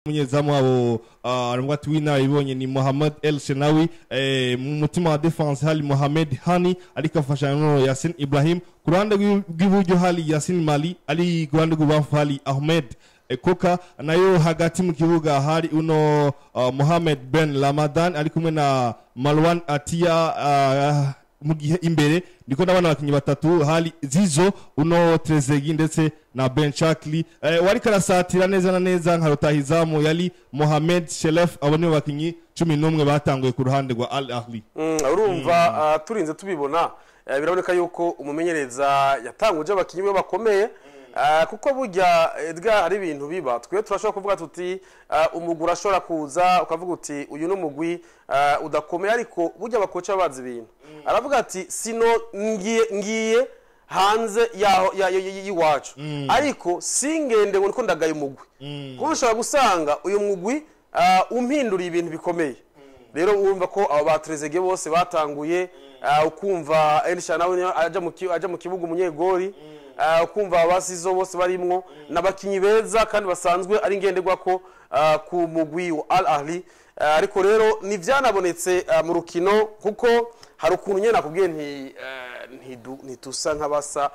Umunyezamu wabo aravuga ati w'inararibonye ni Mohamed El Shenawi. Mu mutima wa defense hari Mohamed Hani ariko afashanya na Yasin Ibrahim. Ku ruhande rw'iburyo hari Yasin Mali, ari ku ruhande rw'ibubamfu hari Ahmed Koka, nayo hagati mu kibuga hari uno Mohamed Ben Ramadan ari kumwe na Marwan Atia, mu gihe imbere ndiko ndabona abakinyi batatu, hari Zizo, uno Trezeguet ndetse na Ben Chakli. Wari karasatira neza na neza nka rutahizamu yari Mohamed Shelef. Abo nibo bakinyi 11 batanguye ku ruhande rwa Al Ahly. Urumva turinze tubibona, biraboneka yuko umumenyereza yatanguje abakinyi be bakomeye, kuko burya Edgar hari ibintu biba twe turashobora kuvuga tuti umugwi urashobora kuza ukavuga uti uyu ni umugwi udakomeye, ariko burya abakoca bazi ibintu. Aravuga ati sino ngiye hanze yaho y'iwacu, ariko singende ngo niko ndagaye umugwi, kuko nshobora gusanga uyu mugwi umpinduriye ibintu bikomeye. Rero urumva ko abo ba Trezeguet bose batanguye, ukumva Elisha nawe aja mu kibuga umunyegori, ukumva abasizo bose barimwo n'abakinyi beza kandi basanzwe ari ngenderwa ko ku mugwi wa Al Ahly. Ariko rero ntivyanabonetse mu rukino, kuko hari ukuntu nyene nakubwiye nti ntitusa nk'abasa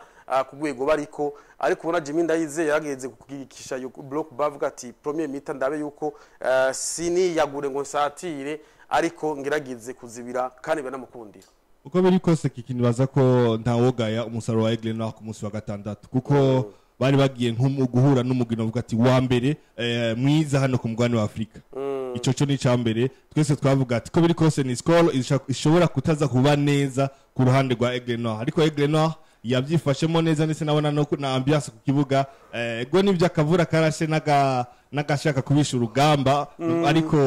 ku rwego bariko, ariko ubona Jimmy Ndayizeye yageze kugikisha yo bloc, bavuga ati premier mi-temps ndabe yuko siniyagure ngo nsatire, ariko ngeragize kuzibira kandi biranamukundira. Uko biri kose kiki, nibaza ko ntawogaya umusaruro wa Aigle Noir ku munsi wa gatandatu, kuko bari bagiye nko guhura n'umugwi navuga ati wa mbere mwiza hano ku mugabane wa Afrika. Ico cyo ni icambere. Twese twavuga ati ko biri kose ni score ishobora kutaza kuba neza ku ruhande rwa Aigle Noir, ariko Aigle Noir yabyifashemo neza, ndetse nabona no na ambiance ku kibuga. Go nibyo akavura karashe n'agashaka kubisha urugamba, ariko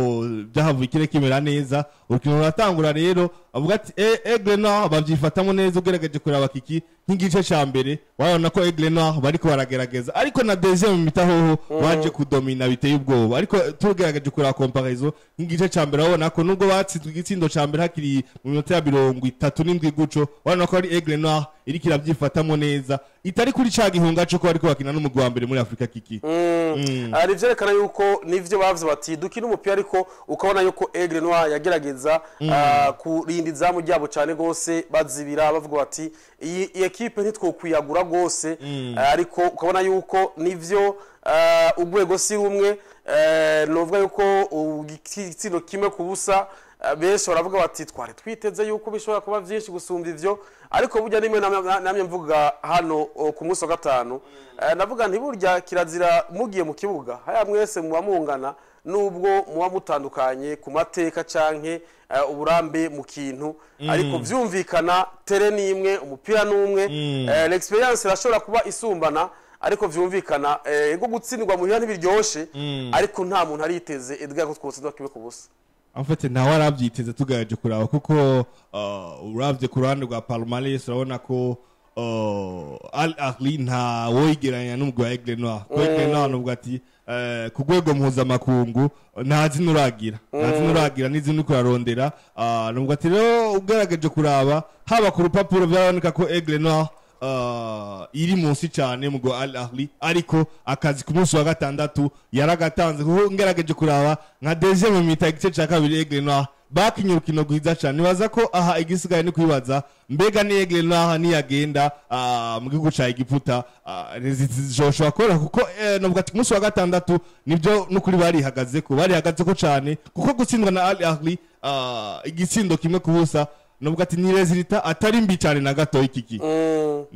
byahavuye ikire kimera neza, urukino ruratangura. Rero avuga ati Aigle Noir babyifatamo neza. Ugerageje kuraba kiki nk'igice ca mbere, wabona ko Aigle Noir bariko baragerageza, ariko na deuxième mi-temps hoho baje kudomina biteye ubwoba. Ariko tugerageje kuraba comparaison nk'igice ca mbere, wabona ko nubwo batsinzwe igitsindo ca mbere hakiri mu minota ya 37 guco, wabona ko ari Aigle Noir iriko irabyifatamo neza, itari kuri ca gihunga co ko bariko bakina n'umugwi wa mbere muri Afrika kiki. Ni vyerekana yuko nivyo bavuze bati dukina umupira, ariko ukabona yuko Aigle Noir yagerageza kurinda izamu ryabo cyane gose, bazibira bavuga bati iyi ekipe ntitwokwiyagura gose. Ariko ukabona yuko nivyo urwego si rumwe. Novuga yuko igitsindo 1-0, benshi baravuga bati twari twiteze yuko bishobora kuba vyinshi gusumba ivyo, ariko burya nimwe namye mvuga hano ku munsi wa gatanu, navuga nti burya kirazira mugiye mu kibuga haya mwese muba mungana, nubwo muba mutandukanye ku mateka canke uburambe mu kintu, ariko vyumvikana terrain ni imwe, umupira ni umwe. L'expérience irashobora kuba isumbana, ariko vyumvikana ego gutsindwa muhira ntibiryoshe, ariko nta muntu ariteze Edgar ko twotsindwa 1-0. En fait ntawe arabyiteze tugaje kuraba, kuko uravye ku ruhande rwa palmarès urabona ko Al Ahly nta woyigeranya n'umugwi wa Aigle Noir, ko Aigle Noir nuvuga ati ku rwego mpuzamakungu nta zina uragira n'izina uriko urarondera. Nuvuga ati rero ugerageje kuraba haba ku rupapuro byaraboneka ko Aigle Noir iri munsi cyane mu Al Ahly, ariko akazi ku munsi wa gatandatu yaragatanze, kuko ngerageje kuraba nka deuxième mi-temps, igice cya kabiri, Aigle Noir bakinye urukino rwiza cyane. Nibaza ko aha igisigaye ni kwibaza mbega ni Aigle Noir niyagenda mu gihugu ca Egiputa zizoshobora koroha, kuko novuga ati ku munsi wa gatandatu nibyo n'ukuri barihagaze ko cyane, kuko gutsindwa na Al Ahly igitsindo 1-0, novuga ati ni résultat atari mbi cyane na gato ikiki,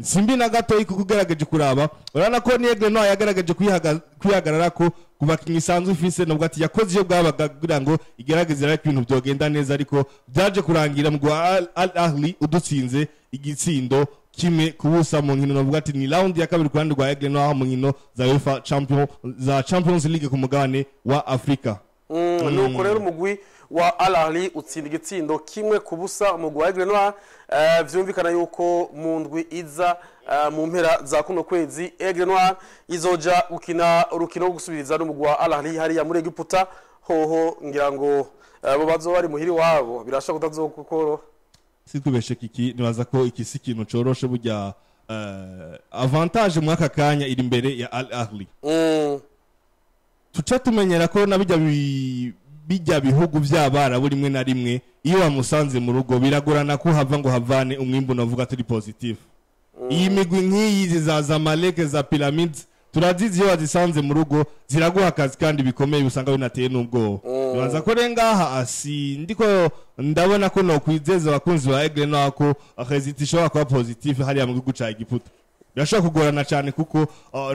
simbi na gato, kuko ugerageje kuraba urabona ko ni Aigle Noir yagaragaje kwihagarara ko ku bakinnyi isanzwe ifise. Novuga ati yakoze iyo bwabaga kugira ngo igerageze ariko ibintu byogenda neza, ariko byaje kurangira mu Al Ahly udutsinze igitsindo 1-0 mu nkino, novuga ati ni round ya kabiri ku ruhande rwa Aigle Noir mu nkino za UEFA Champion za Champions League ku mugabane wa Afrika. Nuko rero umugwi wa Al Ahly utsinda igitsindo 1-0 umugwi wa Aigle Noir. Vyumvikana yuko mu ndwi iza, mu mpera za kuno kwezi, Aigle Noir izoja gukina urukino rwo gusubiriza n'umugwi wa Al Ahly hariya muri Egiputa. Hoho ngira ngo bo bazoba bari muhiri wabo, birashobora kutazokukoro. Situbeshe kiki, nibaza ko iki si ikintu coroshe. Burya avantage muri aka kanya iri imbere ya Al Ahly. Tuca tumenyera ko na bijya bihugu by'abarabu rimwe na rimwe iyo bamusanze mu rugo biragorana ko hava ngo havane umwimbu navuga turi positif. Iyi migwi nk'iyi za Zamalek, za Pyramids, turazizi, iyo bazisanze mu rugo ziraguha akazi kandi bikomeye, usanga binateye n'ubwoba. Nibaza ko rero ngaha asi ndiko ndabona ko nokwizeza abakunzi ba Aigle Noir ko résultat ishobora kuba positif hariya mu gihugu ca Egiputa. Birashobora kugorana cyane kuko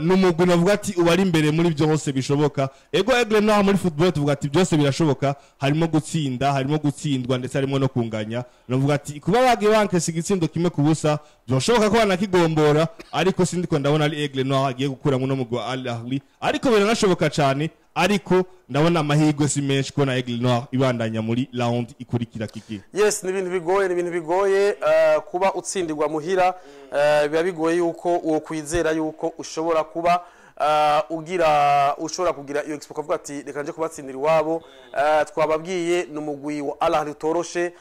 n'umugwi navuga ati uba ari imbere muri byose bishoboka. Ego, Aigle Noir muri football tuvuga ati byose birashoboka, harimo gutsinda, harimo gutsindwa, ndetse harimo no kunganya. Navuga ati kuba bagiye bankesa igitsindo 1-0, byoshoboka ko banakigombora, ariko sindiko ndabona ari Aigle Noir agiye gukuramo no mugwi wa Al Ahly, ariko biranashoboka cyane, ariko ndabona amahirwe si menshi kubona Aigle Noir ibandanya muri round ikurikira, kiki. Yes, ni ibintu bigoye, ni ibintu bigoye kuba utsindirwa muhira. Biba bigoye yuko uwo kwizera yuko ushobora kuba ugira ushobora kugira iyo expo ukavuga ati reka nje kubatsindira iwabo. Twababwiye ni umugwi wa Al Ahly utoroshe.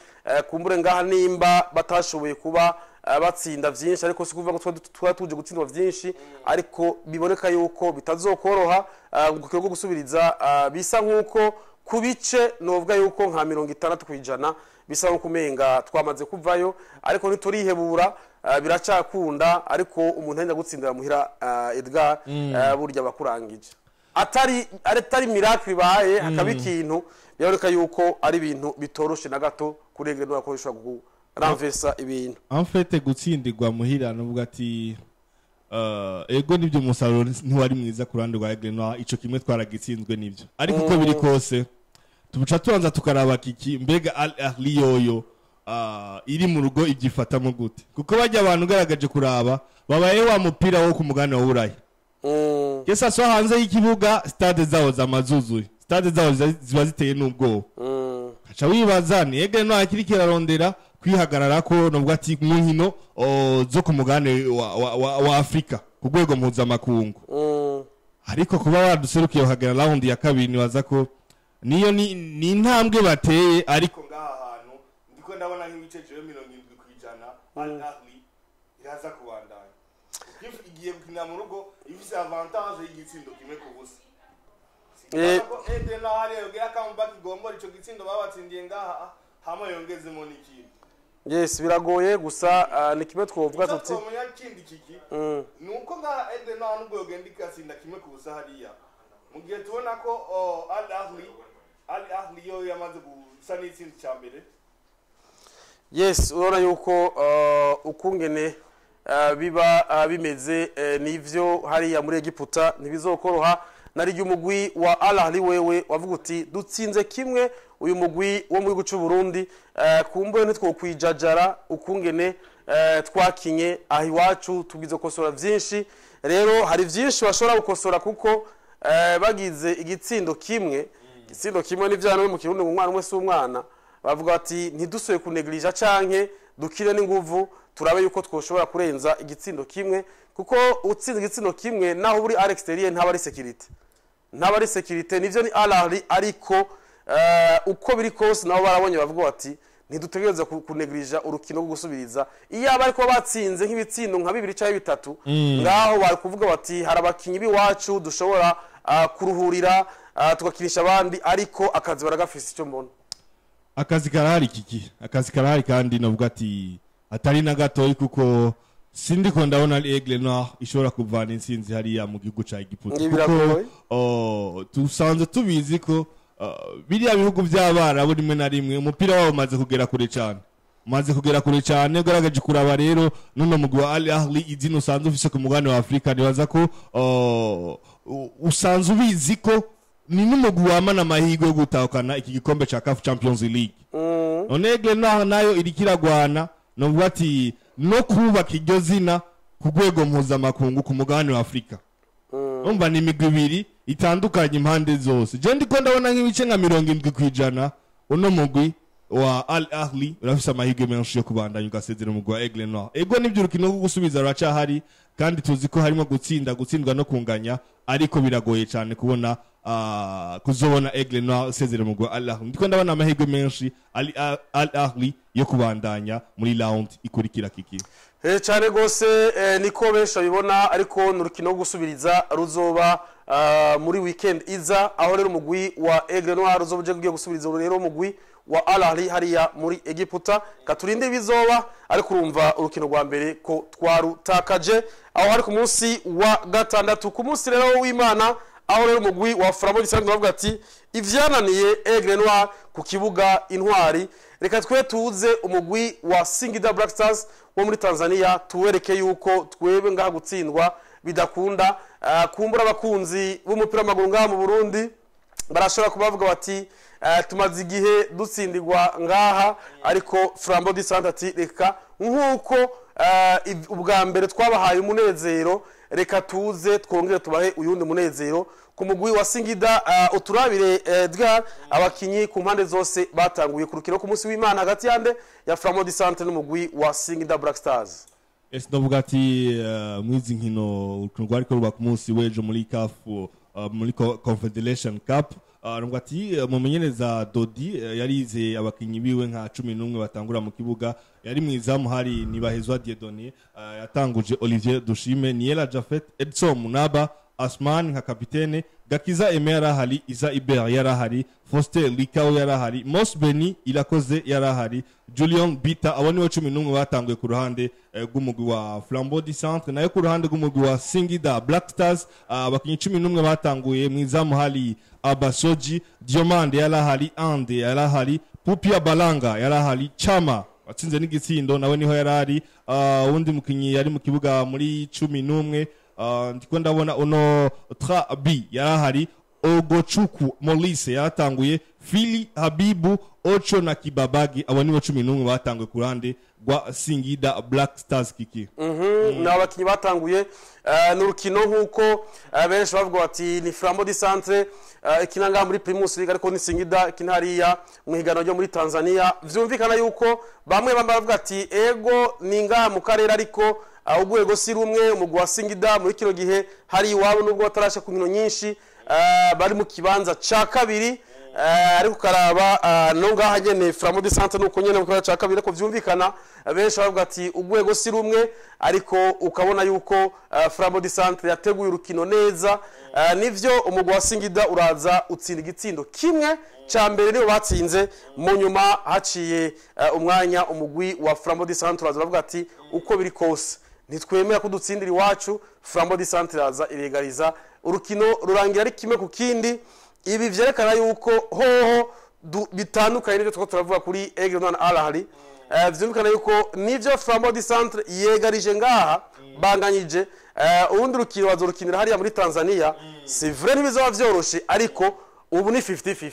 Kumbure ngaha nimba batashoboye kuba batsinda vyinshi, ariko si kuvuga ngo twari tuje gutsindwa vyinshi, ariko biboneka yuko bitazokoroha mu rwo gusubiriza. Bisa nkuko ku bice novuga yuko nka 60% bisa nko kumenga twamaze kuvayo, ariko ntiturihebura, biracakunda. Ariko umuntu arenda gutsindira muhira, Edgar, burya bakurangije atari miracle ibaye hakaba ikintu, biraboneka yuko ari ibintu bitoroshe na gato kuri Aigle no ishobora kuranvesa ibintu. En fait, gutsindirwa muhira, nuvuga ati ego nibyo, umusaruro ntiwari mwiza ku ruhande rwa Aigle Noir, ico kimwe twaragitsinzwe nibyo, ariko uko biri kose tubuca tubanza tukaraba kiki, mbega Al Ahly yoyo iri mu rugo ibyifatamo gute? Kuko bajya abantu ugaragaje kuraba babaye wa mupira wo ku mugabane wa Burayi. Kesa so hanze y'ikibuga, stade zawo zamazuzuye, stade zawo ziba ziteye n'ubwoba. Kaca wibaza ni Aigle Noir kiri kirarondera kwihagarara ko nubwo ati mu nkino zo ku mugabane wa Afrika ku rwego mpuzamakungu. Ariko kuba baduserukiye bakagera round ya kabiri, nibaza ko niyo ni intambwe bateye. Ariko ngaha hantu ndiko ndabona nk'ibice jewe 70% Al Ahly iraza kubandanya. Igiye gukina mu rugo ifise avantage y'igitsindo 1-0. Ko Aigle Noir yogera comeback igombora ico gitsindo babatsindiye ngaha, hama yongezemo n'ikindi. Yes, biragoye gusa ni kimwe twovuga Icyo tuti twomenya kindi kiki ni uko ngaha Aigle Noir nubwo yogenda igatsinda 1-0 hariya, mu gihe tubona ko Al Ahly yo yamaze gusa n'itsinda cya mbere. Yes, urabona yuko ukungene biba bimeze, nivyo hariya muri Egiputa ntibizokoroha. Nari umugwi wa Al Ahly wewe wavuga uti dutsinze kimwe uyu mugwi wo mu gihugu cy'u Burundi, kumbe ntitwokwijajara ukungene twakinye aho iwacu, tubwize gukosora vyinshi. Rero hari vyinshi bashobora gukosora kuko bagize igitsindo kimwe, igitsindo kimwe n'ivyana mu Kirundi ngo umwana umwe si umwana. Bavuga bati ntidusuye kunegirija canke dukire n'inguvu, turabe yuko twoshobora kurenza igitsindo kimwe, kuko utsinze igitsindo kimwe naho uri à l'extérieur ntaba ari sécurité, ntaba ari sécurité. Nivyo ni Al Ahly, ariko uko biri kose nabo barabonye, bavuga bati ntidutegereza kunegirija urukino rwo gusubiriza. Iyo aba ariko batsinze nk'ibitsindo nka bibiri cyangwa bitatu, ngaho bari kuvuga bati hari abakinyi b'iwacu dushobora kuruhurira, tugakinisha abandi, ariko akazi baragafise icyo mbona. Akazi karahari kiki, akazi karahari, kandi navuga ati atari na gatoyi, kuko sindiko ndabona ari Aigle Noir ishobora kuvana intsinzi hariya mu gihugu ca Egiputa. Ni biragoye. Kuko tusanzwe tubizi ko biriya bihugu by'abarabu rimwe na rimwe umupira wabo umaze kugera kure cyane, umaze kugera kure cyane. Ugaragaje kuraba rero nuno mugwi wa Al Ahly, izina usanzwe ufise ku mugabane wa Afrika, nibaza ko usanzwe ubizi ko ni n'umugwi wamana amahirwe yo gutahukana iki gikombe ca CAF Champions League. None Aigle Noir nayo iriko iragwana, novuga ati no kubaka iryo zina ku rwego mpuzamakungu ku mugabane wa Afrika. Umva, ni imigwi ibiri itandukanye impande zose. Je ndiko ndabona nk'ibice nka 70% uno mugwi wa Al Ahly urafise amahirwe menshi yo kubandanya ugasezera umugwi wa Aigle Noir. Ego nibyo, urukino rwo gusubiza ruracahari, kandi tuzi ko harimo gutsinda, gutsindwa no kunganya, ariko biragoye cyane kubona kuzobona Aigle Noir usezera umugwi wa Al Ahly. Ndiko ndabona amahirwe menshi Al Ahly yo kubandanya muri round ikurikira, kiki. Cyane rwose, niko benshi babibona, ariko ni urukino rwo gusubiriza ruzoba. muri weekend iza, aho rero umugwi wa Aigle Noir uzoba uje ugiye gusubiriza rero umugwi wa Al Ahly hariya muri Egiputa. Katurinde bizoba, ariko urumva urukino rwa mbere ko twarutakaje aho hari ku munsi wa gatandatu. Ku munsi rero w'Imana, aho rero umugwi wa Flambeau du Centre bavuga ati ivyananiye Aigle Noir ku kibuga Intwari, reka twe tuze umugwi wa Singida Black Stars wo muri Tanzania tuwereke yuko twebwe ngaha gutsindwa bidakunda. Kumbura abakunzi b'umupira w'amaguru ngaha mu Burundi barashobora kubavuga bati tumaze igihe dutsindirwa ngaha, ariko Flambeau du Centre ati reka nk'uko ubwa mbere twabahaye umunezero, reka tuze twongere tubahe uyundi munezero. Ku mugwi wa Singida, uturabire Edgar abakinyi ku mpande zose batanguye ku rukino ku munsi w'Imana hagati yande ya Flambeau du Centre n'umugwi wa Singida Black Stars. Ese ndavuga ati mwizi nkino, urukino rwariko ruba ku munsi w'ejo muri CAF, muri Confederation Cup, ndavuga ati mumenyereza Dodi yarize abakinyi biwe nka 11 batangura mu kibuga. Yari mwizamu hari Nibahezwa Dieudonné, yatanguje Olivier Dushime, Niela Jafet, Edson Munaba, Asman nka kapitene, Gakiza Aime yarahari, Isa Iber yarahari, Faustin Likao yarahari, Mos Beni Irakoze yarahari, Julian Bita. Abo nibo 11 batanguye ku ruhande rw'umugwi wa Flambeau du Centre. Nayo ku ruhande rw'umugwi wa Singida Black Stars, abakinyi 11 batanguye: mwizamu hari Abasoji Diomande yarahari, Ande yarahari, Pupia Balanga yarahari, Chama watsinze n'igitsindo nawe niho yarari. Uwundi mukinyi yari mu kibuga muri 11, ndiko ndabona uno Tra B yarahari, Ogochuku Molise yaratanguye, Fili Habibu Ocho na Kibabagi. Abo nibo 11 batanguye ku ruhande rwa Singida Black Stars, kiki. Ni abakinyi batanguye. Ni urukino nk'uko benshi bavuga bati ni Flambeau du Centre ikina ngaha muri Primus League, ariko ni Singida ikina hariya mu higanwa ryo muri Tanzania. Vyumvikana yuko bamwe bamwe bavuga ati ego ni ngaha mu karere, ariko urwego si rumwe. Umugwi wa Singida muri kino gihe hari iwabo, nubwo batarasha ku nkino nyinshi, bari mu kibanza ca kabiri. Ariko ukaraba no ngaha nyene Flambeau du Centre nuko nyene mu kibanza ca kabiri, ariko vyumvikana benshi bavuga ati urwego si rumwe, ariko ukabona yuko Flambeau du Centre yateguye urukino neza. Nivyo umugwi wa Singida uraza utsinda igitsindo kimwe ca mbere, nibo batsinze. Mu nyuma haciye umwanya umugwi wa Flambeau du Centre uraza uravuga ati uko biri kose ntitwemera ko dutsindira iwacu. Flambeau du Centre iraza iregariza, urukino rurangira ari 1-1. Ibi vyerekana yuko hoho bitandukanye n'ibyo turiko turavuga kuri Aigle Noir na Al Ahly. Vyumvikana yuko nivyo Flambeau du Centre yegarije ngaha, banganyije, urundi rukino bazorukinira hariya muri Tanzania. C'est vrai, ntibizoba vyoroshe, ariko ubu ni 50-50.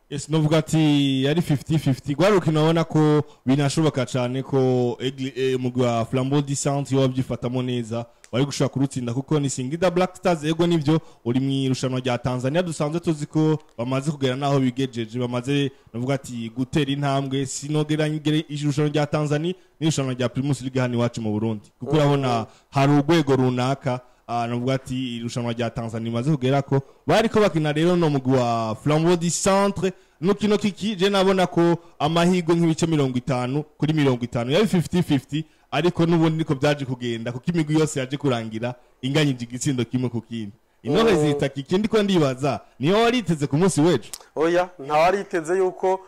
Yes, novuga ati yari 50-50. Rwari urukino ubona ko binashoboka cyane ko Aigle, umugwi wa Flambeau du Centre yoba abyifatamo neza bari gushobora kurutsinda, kuko ni Singida Black Stars. Ego nivyo uri mu irushanwa rya Tanzania, dusanzwe tuzi ko bamaze kugera naho bigejeje, bamaze novuga ati gutera intambwe. Sinogeranye irushanwa rya Tanzania n'irushanwa rya Primus League hano iwacu mu Burundi, kuko urabona hari urwego runaka navuga ati irushanwa rya Tanzania rimaze kugera ko bariko bakina. Rero no mugwi wa Flambeau du Centre nukino kiki, je nabona ko amahirwe nk'ibice 50 kuri 50, yari 50-50, ariko n'ubundi niko byaje kugenda, kuko imigwi yose yaje kurangira inganyije igitsindo 1-1. Intore zita kiki, ndiko ndibaza niyo wariteze ku munsi w'ejo. Oya, ntawariteze yuko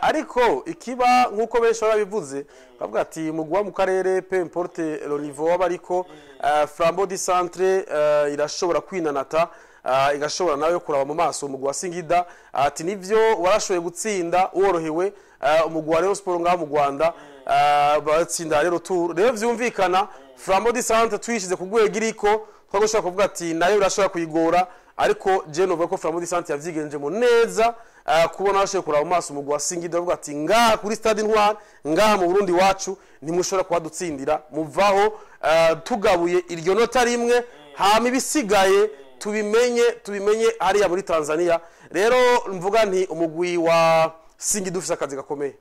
ariko ikiba nk'uko benshi barabivuze, bavuga ati mugwa mu karere, peu importe le niveau waba, ariko Flambeau du Centre irashobora kwinanata, igashobora nayo kuraba mu maso umugwi wa Singida, ati nivyo warashoboye gutsinda worohewe umugwi wa Rayon Sport ngaho mu Rwanda, batsinda rero tour. Rero vyumvikana Flambeau du Centre tuyishize ku rwego iriko, twagoshobora kuvuga ati nayo irashobora kuyigora, ariko je novuga ko Flambeau du Centre yavyigenjemo neza, kubona bashoboye kuraba mu maso umugwi wa Singida, bavuga ati ngaha kuri Stade Intwari, ngaha mu Burundi wacu, ntimushobora kuhadutsindira, muvaho tugabuye iryo nota rimwe, hama ibisigaye tubimenye hariya muri Tanzania. Rero mvuga nti umugwi wa Singida ufise akazi gakomeye.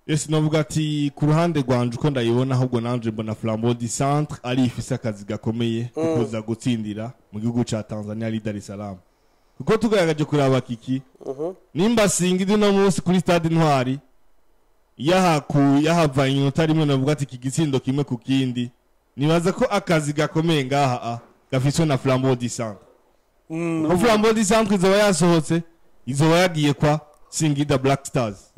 Yes, novuga ati ku ruhande rwanje uko ndayibona, ahubwo nanje mbona Flambeau du Centre ari ifise akazi gakomeye kuza gutsindira mu gihugu ca Tanzania ari Dar es Salaam, kuko tugaragaje kuraba kiki, nimba Singida uno munsi kuri Stade Intwari yahavanye inota rimwe, navuga ati iki gitsindo 1-1, nibaza ko akazi gakomeye ngaha gafiswe na Flambeau du Centre. Kuko Flambeau du Centre izoba yasohotse, izoba yagiye kwa Singida Black Stars.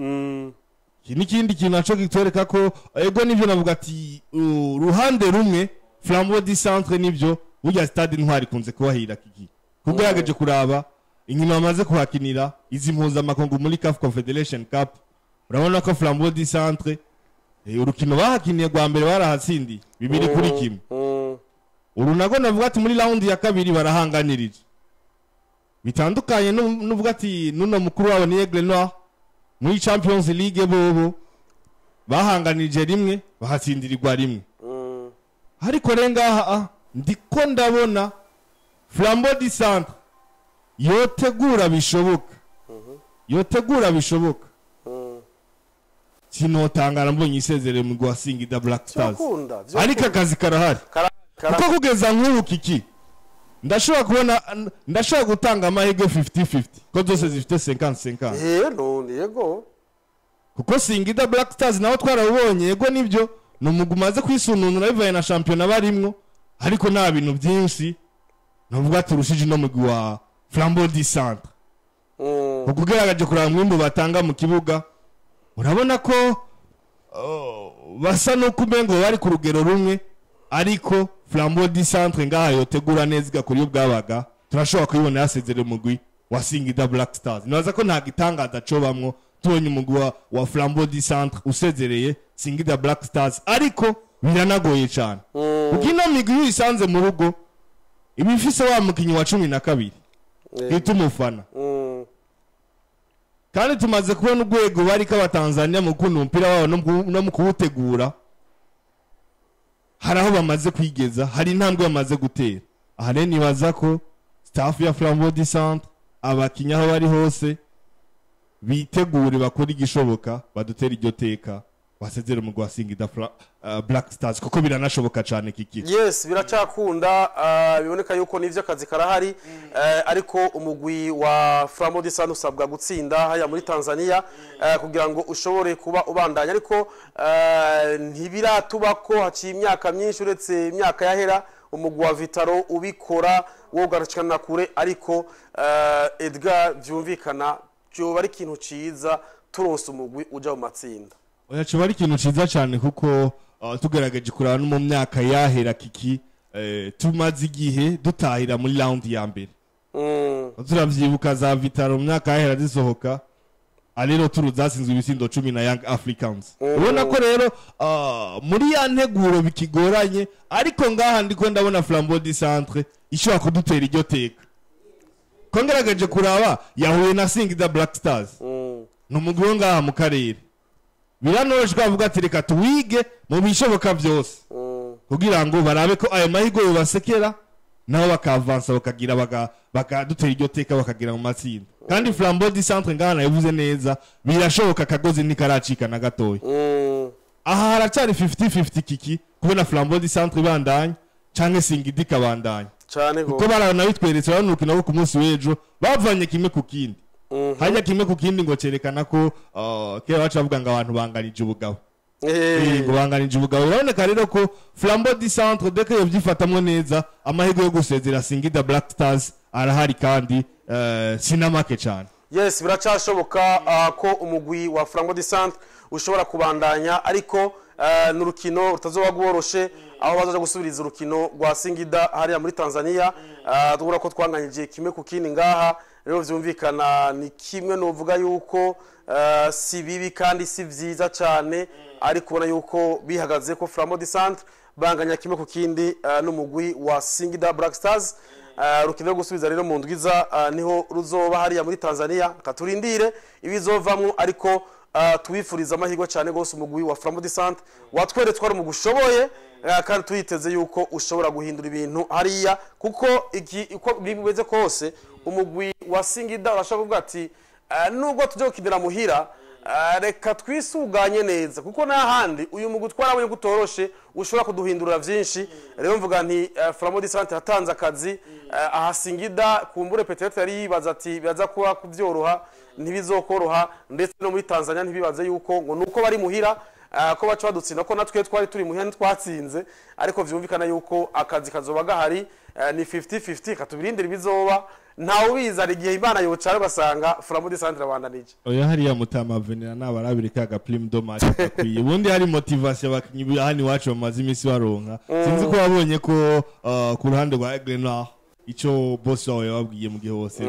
Iki n'ikindi kintu naco kitwereka ko, ego nivyo navuga ati uruhande rumwe Flambeau du Centre nivyo, burya Stade Intwari ikunze kubahira kiki, kugerageje kuraba inkino bamaze kuhakinira izi mpuzamakungu muri CAF Confederation Cup, urabona ko Flambeau du Centre urukino bahakiniye rwa mbere barahatsindiye 2-1. Uru nago navuga ati muri round ya kabiri barahanganirije, bitandukanye n'uvuga ati nuno mukuru wabo ni Aigle Noir muri Champions League, bobo bahanganirije rimwe bahatsindirirwa rimwe. Ariko rero ngaha ndiko ndabona Flambeau du Centre yotegura bishoboka, yotegura bishoboka, sinotangara mbonye isezerere mu gwa Singida Black Stars. Ariko akazi karahari, kuko kugeza nk'ubu kiki ndashobora kubona, ndashobora gutanga amahirwe 50-50 ko zose zifite 50-50. None yego, kuko Singida Black Stars naho twarabonye, yego nibyo ni umugwi umaze kwisununura bivaye na shampiyona barimwo, ariko nta bintu byinshi navuga turushije no mugwi wa Flambeau du Centre. Kuko ugeragaje kuraba umwimbu batanga mu kibuga, urabona ko basa n'uko umengo bari ku rugero rumwe, ariko Flambeau du Centre ngaha yotegura neza igakora iyo bwabaga, turashobora kuyibona yasezerera umugwi wa Singida Black Stars. Nibaza ko nta gitangaza cobamwo tubonye umugwi wa Flambeau du Centre usezereye Singida Black Stars, ariko biranagoye cyane kuko ino migwi iyo uyisanze mu rugo iba ifise wa mukinyi wa 12 bita umufana. Kandi tumaze kubona urwego bariko abatanzania mu gukunda umupira wabo no mu kuwutegura, hari aho bamaze kwigeza, hari intambwe bamaze gutera. Aha rero nibaza ko staff ya Flambeau du Centre, abakinyi aho bari hose bitegure bakora igishoboka badutere iryo teka, basezere umugwi wa Singida Black Stars, kuko biranashoboka cyane kiki. Yes, biracakunda, biboneka yuko nivyo akazi karahari, ariko umugwi wa Flambeau du Centre usabwa gutsinda haya muri Tanzania kugira ngo ushobore kuba ubandanya, ariko ntibiratuba ko haciye imyaka myinshi uretse imyaka yahera umugwi wa Vitaro ubikora wogarukana kure, ariko Edgar byumvikana byoba ari ikintu ciza turonse umugwi uja mu matsinda. Oya, coba ari ikintu ciza cyane kuko tugerageje kuraba no mu myaka yahera kiki, tumaze igihe dutahira muri round ya mbere. Turavyibuka za Vitaro mu myaka yahera zisohoka, arero turu zatsinzwe ibitsindo 10 na Young Africans. Ubona ko rero muri ya nteguro bikigoranye, ariko ngaha ndiko ndabona Flambeau du Centre ishobora kudutera iryo teka. Ko ngerageje kuraba yahuye na Singida Black Stars, ni umugwi wo ngaha mu karere, biranoroshye avuga ati reka tuwige mu bishoboka byose kugira ngo barabe ko ayo mahirwe yobasekera, nabo bakavansa bakagira bakadutera iryo teka bakagira mu matsinda. Kandi Flambeau du Centre ngaha nabivuze neza, birashoboka akagozi ntikaracika na gatoya. Aha haracyari 50-50 kiki kubona Flambeau du Centre ibandanya canke Singida ikabandanya cyane, kuko baranabitweretse urabona urukino rwo ku munsi w'ejo bavanye kimwe ku kindi. Hajya kimwe ku kindi ngo cerekana ko kera baca bavuga ngo abantu banganije ubugabo. Ngo banganije ubugabo. Uraboneka rero ko Flambeau du Centre dès que yovyifatamwo neza, amahirwe yo gusezera Singida Black Stars arahari kandi sinamake cyane. Yes, biracashoboka ko umugwi wa Flambeau du Centre ushobora kubandanya, ariko n'urukino rutazoba rworoshe aho bazaja gusubiriza urukino rwa Singida hariya muri Tanzania. Tubura ko twanganyije kimwe ku kindi ngaha, rero vyumvikana ni kimwe novuga yuko si bibi kandi si vyiza cyane, ariko ubona yuko bihagaze ko Flambeau du Centre banganya kimwe ku kindi n'umugwi wa Singida Black Stars. Urukino rwo gusubiza rero mu ndwiza niho ruzoba hariya muri Tanzania, katurindire ibizovamwo, ariko tuwifuriza amahirwe cyane gose umugwi wa Flambeau du Centre watweretse ko ari umugwi ushoboye, kandi tuyiteze yuko ushobora guhindura ibintu hariya, kuko iki uko bimeze kose umugwi wa Singida urashobora kuvuga ati nubwo tujye gukinira muhira, reka twisuganye neza, kuko n'ahandi uyu mugwi twarabonye ko utoroshe ushobora kuduhindurira vyinshi. Rero mvuga nti Flambeau du Centre yatanze akazi, aha Singida kumbure peut-être yari yibaza ati biraza kuba kuvyoroha, ntibizokoroha, ndetse no muri Tanzania ntibibaze yuko ngo nuko bari muhira ko baca badutsinda, ko natwe twari turi muhira ntitwatsinze, ariko vyumvikana yuko akazi kazoba gahari. Ni 50-50, katubirindira ibizoba, ntawe ubizi. Hari igihe Imana yocara ugasanga Flambeau du Centre abandanije. Oya, hariya mutama Venera nabarabire ka prime de match gakwiye. Ubundi hari motivation abakinyi hano iwacu bamaze iminsi baronka. Sinzi ko wabonye ko ku ruhande rwa Aigle Noir ico boss wawe yababwiye mu gihe hose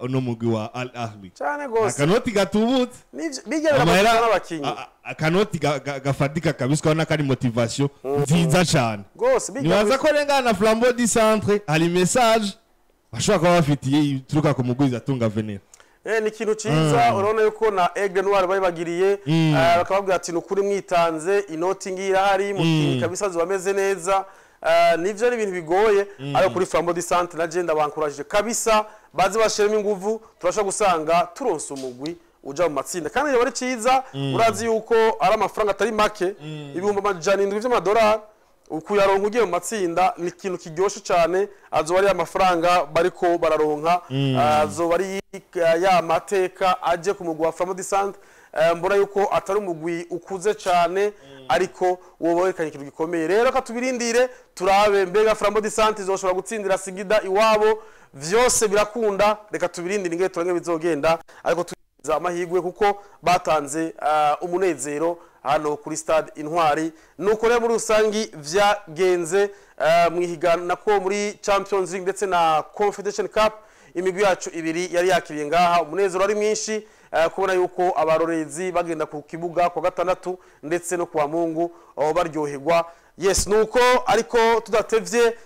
uno mugwi wa Al Ahly. Cyane gose. Akanoti gatubutse. Nivyo bijya amahera birabaza n'abakinyi. Akanoti gafatika kabisa, ukabona ko ari motivation nziza cane. Gose bijya. Nibaza ko rengana na Flambeau du Centre hari message bashobora kuba bafitiye ituruka ku mugwiza atunga Venera. Ni ikintu ciza. Urabona yuko na Aigle Noir bari bagiriye, bakababwira ati: "Nukuri mwitanze, inoti ngiyi irahari, mukinyi kabisa zibameze neza." Nivyo ari ibintu bigoye, ariko kuri Flambeau du Centre na je ndabankurajije kabisa, baze bashiremo inguvu, turashobora gusanga turonse umugwi uja mu matsinda, kandi iyo ari ciza. Urazi yuko ari amafaranga atari make, 700,000 vy'amadolari, ukuyaronka ugiye mu matsinda ni ikintu kiryoshe cyane. Azoba ari amafaranga bariko bararonka, azoba ari ya mateka aje ku mugwi wa Flambeau du Centre. Mbona yuko atari umugwi ukuze cyane, ariko wowe werekanye ikintu gikomeye. Rero katubirindire turabe mbega Flambeau du Centre izoshobora gutsindira Singida iwabo. Vyose birakunda, reka tubirindire ingene turange bizogenda, ariko tuza amahirwe kuko batanze umunezero hano kuri stade Intwari. Nuko rero muri rusangi vyagenze mu nako muri Champions League ndetse na Confederation Cup, imigwi yacu ibiri yari yakiriye ngaha, umunezero ari mwinshi, kubona yuko abarorezi bagenda ku kibuga kwa gatandatu ndetse no kwa Mungu aho baryoherwa. Yes, nuko ariko tudatevye.